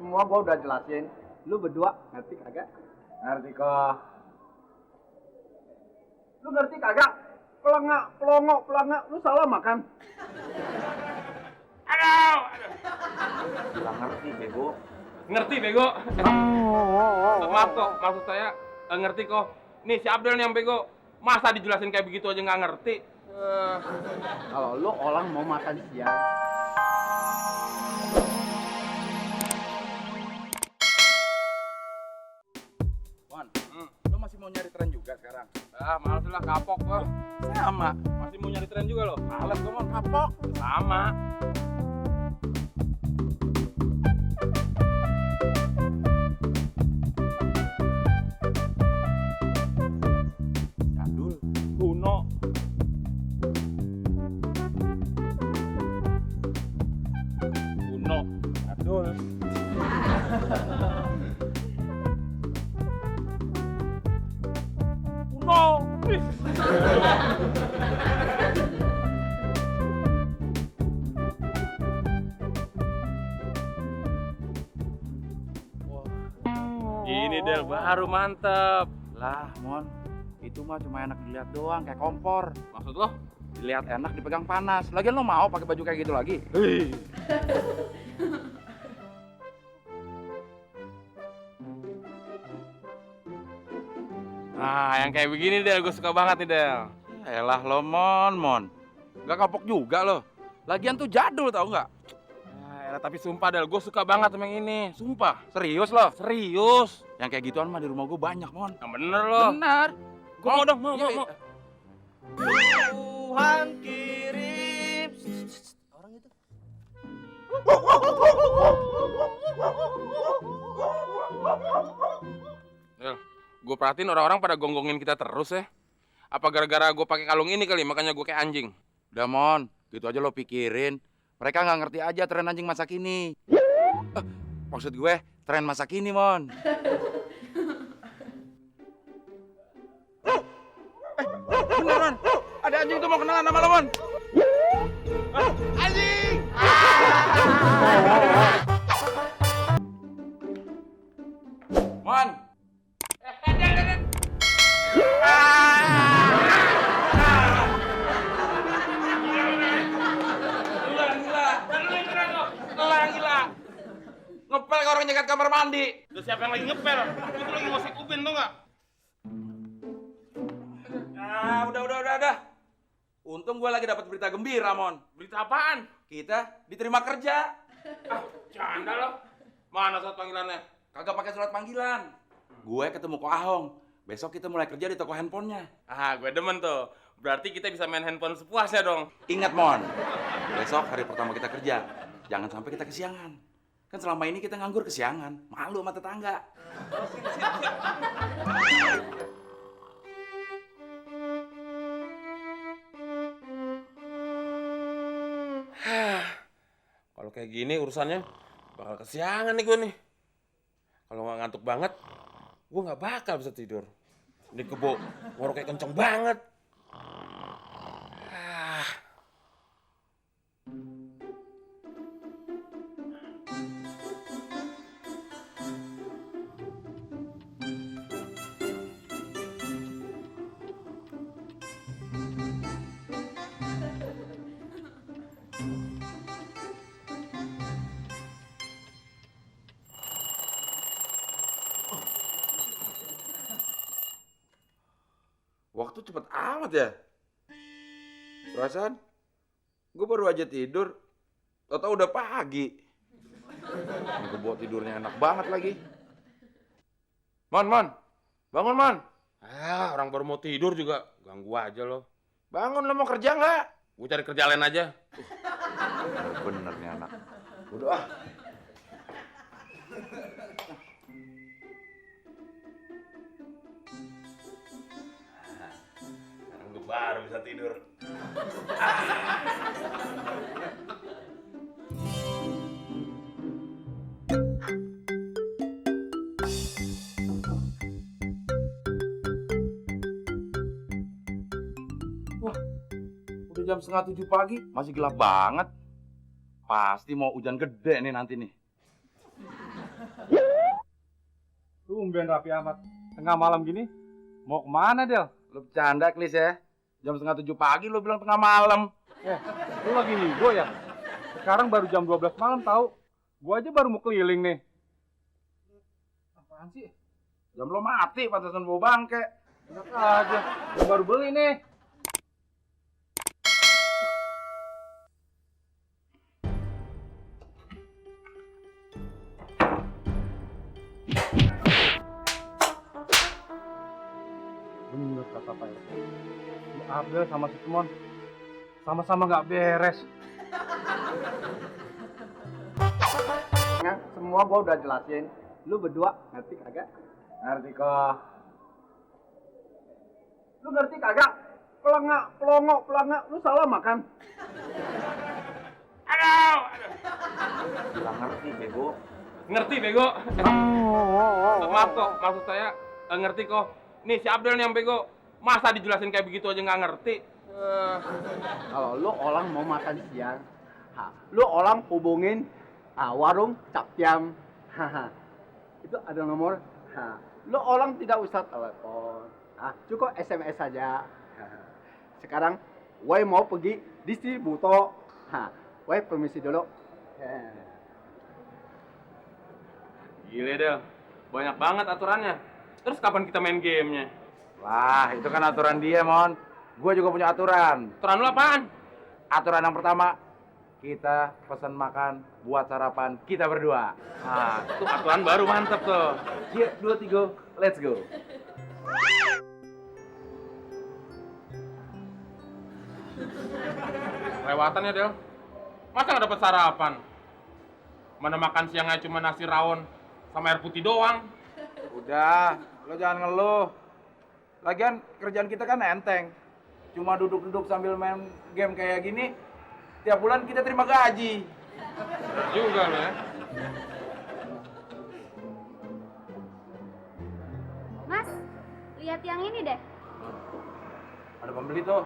semua gua udah jelasin. Lu berdua ngerti kagak? Ngerti kok. Lu ngerti kagak? Pelongo, lu salah makan. Aduh. Nggak ngerti, bego. Ngerti bego. Maaf kok, maksud saya ngerti kok. Nih si Abdel nih yang bego. Masa dijelasin kayak begitu aja nggak ngerti? Kalau lu orang mau makan siang, Wan, lo masih mau nyari tren juga sekarang? Males lah kapok gua. Sama. Masih mau nyari tren juga lo? Males gue mau kapok. Sama. Jadul. Kuno. Kuno. Jadul. Kuno. Ini Del baru mantep. Lah, Mon. Itu mah cuma enak dilihat doang, kayak kompor. Maksud lo? Dilihat enak, dipegang panas. Lagian lo mau pakai baju kayak gitu lagi? Nah, yang kayak begini Del, gue suka banget nih Del. Elah lo, Mon. Gak kapok juga lo. Lagian tuh jadul tau nggak? Tapi sumpah Del, gue suka banget sama yang ini. Sumpah. Serius lo? Serius. Yang kayak gituan mah di rumah gue banyak, Mon. Yang bener lo. Benar. Gua mau dong, mau. Tuhan kirim. Orang itu. Del, gue perhatiin orang-orang pada gonggongin kita terus ya. Apa gara-gara gue pakai kalung ini kali, makanya gue kayak anjing. Udah, Mon. Gitu aja lo pikirin. Mereka nggak ngerti aja tren anjing masa kini. Maksud gue, tren masa kini, Mon. Beneran, ada anjing tuh mau kenalan sama lo, Mon. Anjing! Mon! Gila. Ngepel ke orang nyegat kamar mandi. Terus siapa yang lagi ngepel? Itu lagi ngosek ubin tuh nggak? Udah. Untung gue lagi dapat berita gembira, Mon. Berita apaan? Kita diterima kerja. Canda lo. Mana surat panggilannya? Kagak pakai surat panggilan. Gue ketemu Ko Ahong. Besok kita mulai kerja di toko handphonenya. Gue demen tuh. Berarti kita bisa main handphone sepuasnya dong. Ingat, Mon. Besok hari pertama kita kerja. Jangan sampai kita kesiangan. Kan selama ini kita nganggur kesiangan. Malu sama tetangga. Kalau kayak gini urusannya bakal kesiangan nih gue nih. Kalau nggak ngantuk banget, gue nggak bakal bisa tidur. Ini kebo ngorok kayak kenceng banget. Waktu cepet amat ya. Perasaan gue baru aja tidur. Tau-tau udah pagi. Ini kebo tidurnya enak banget lagi. Mon. Bangun, Mon. Orang baru mau tidur juga. Ganggu aja lo. Bangun, lo mau kerja nggak? Gue cari kerja lain aja. Bener nih anak. Udah. Sekarang gue baru bisa tidur. Wah, udah jam 6:30 pagi, masih gelap banget. Pasti mau hujan gede nih nanti nih. Tumben rapi amat. Tengah malam gini, mau kemana, Del? Lu bercanda, Klis ya? Jam setengah 7 pagi lu bilang tengah malam. Lu lagi higo ya? Sekarang baru jam 12 malam tahu. Gua aja baru mau keliling nih. Apaan sih? Jam lo mati, pantesan bawa bangke. Enak aja. Gua baru beli nih. Bener kata Pak RT. Si Abdel sama si Timon sama-sama nggak beres. Semua gua udah jelasin. Lu berdua ngerti kagak? Ngerti kok. Lu ngerti kagak? Pelengak, pelongok, pelangak. Lu salah makan. Aduh. Bilang ngerti, bego. Ngerti bego. Maaf kok, maksud saya ngerti kok. Nih si Abdel nih yang bego. Masa dijelasin kayak begitu aja nggak ngerti? Kalau lu orang mau makan siang, lu orang hubungin warung Captiam. Itu ada nomor. Lu orang tidak usah telepon. Cukup SMS saja. Sekarang, Wei mau pergi distributor. Wei permisi dulu. Gile Del, banyak banget aturannya. Terus kapan kita main gamenya? Lah, itu kan aturan dia, Mon. Gue juga punya aturan. Aturan lu apaan? Aturan yang pertama, kita pesan makan buat sarapan kita berdua. Nah, itu aturan baru mantep tuh. Yuk, 2, 3, let's go. Lewatan ya Del. Masa nggak dapat sarapan? Mana makan siangnya cuma nasi rawon sama air putih doang. Udah, lo jangan ngeluh. Lagian kerjaan kita kan enteng. Cuma duduk-duduk sambil main game kayak gini, tiap bulan kita terima gaji. Bener juga lo ya. Mas, lihat yang ini deh. Ada pembeli tuh.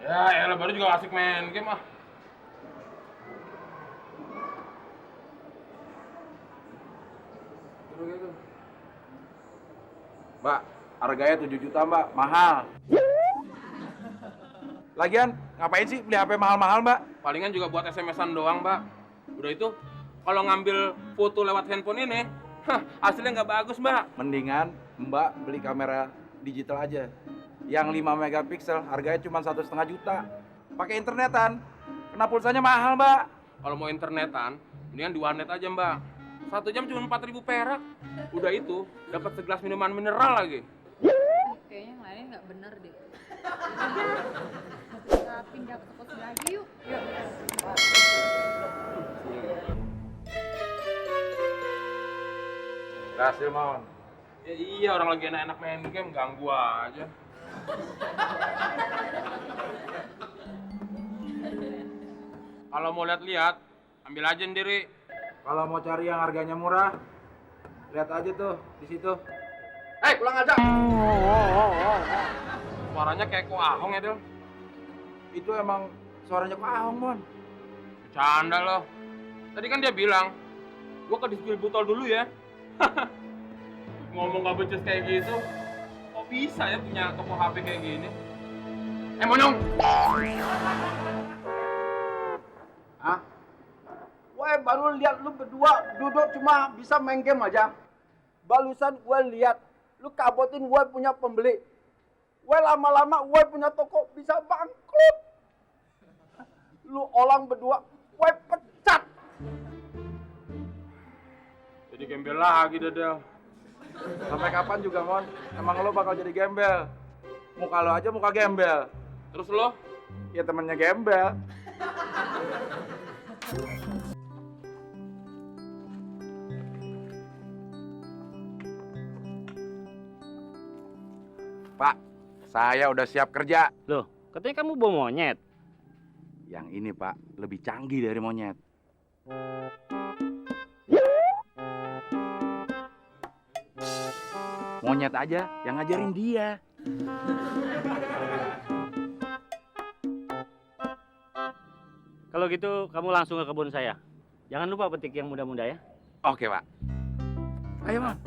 Ya, elah baru juga asik main game ah. Mbak, harganya 7 juta, Mbak. Mahal. Lagian, ngapain sih beli HP mahal-mahal, Mbak? Palingan juga buat SMS-an doang, Mbak. Udah itu, kalau ngambil foto lewat handphone ini, hasilnya nggak bagus, Mbak. Mendingan Mbak beli kamera digital aja. Yang 5 megapiksel, harganya cuma 1,5 juta. Pakai internetan. Kena pulsanya mahal, Mbak. Kalau mau internetan, mendingan di warnet aja, Mbak. 1 jam cuma 4.000 perak. Udah itu, dapat segelas minuman mineral lagi. Kayaknya yang lainnya nggak bener deh. Kita pindah ke toko sebelah aja yuk. Berhasil, Mon. Ya, iya, orang lagi enak-enak main game, ganggu aja. Kalau mau lihat-lihat, ambil aja sendiri. Kalau mau cari yang harganya murah, lihat aja tuh di situ. Hei, pulang aja. Suaranya kayak Ko Ahong ya, Del. Itu emang suaranya Ko Ahong, Mon. Bercanda loh. Tadi kan dia bilang, gua ke distributor dulu ya. Ngomong gak becus kayak gitu. Kok bisa ya punya toko HP kayak gini? Monyong! Woi, baru lihat lu berdua duduk cuma bisa main game aja. Barusan gue lihat lu kabotin gue punya pembeli. Gue lama-lama gue punya toko bisa bangkrut. Lu orang berdua, gue pecat. Jadi gembel lagi, Del. Sampai kapan juga, Mon? Emang lo bakal jadi gembel? Muka lo aja muka gembel. Terus lo? Ya temennya gembel. Pak, saya udah siap kerja. Loh, katanya kamu bawa monyet. Yang ini, Pak, lebih canggih dari monyet. Monyet aja yang ngajarin dia. Kalau gitu kamu langsung ke kebun saya. Jangan lupa petik yang muda-muda ya. Oke, Pak. Ayo, Mam.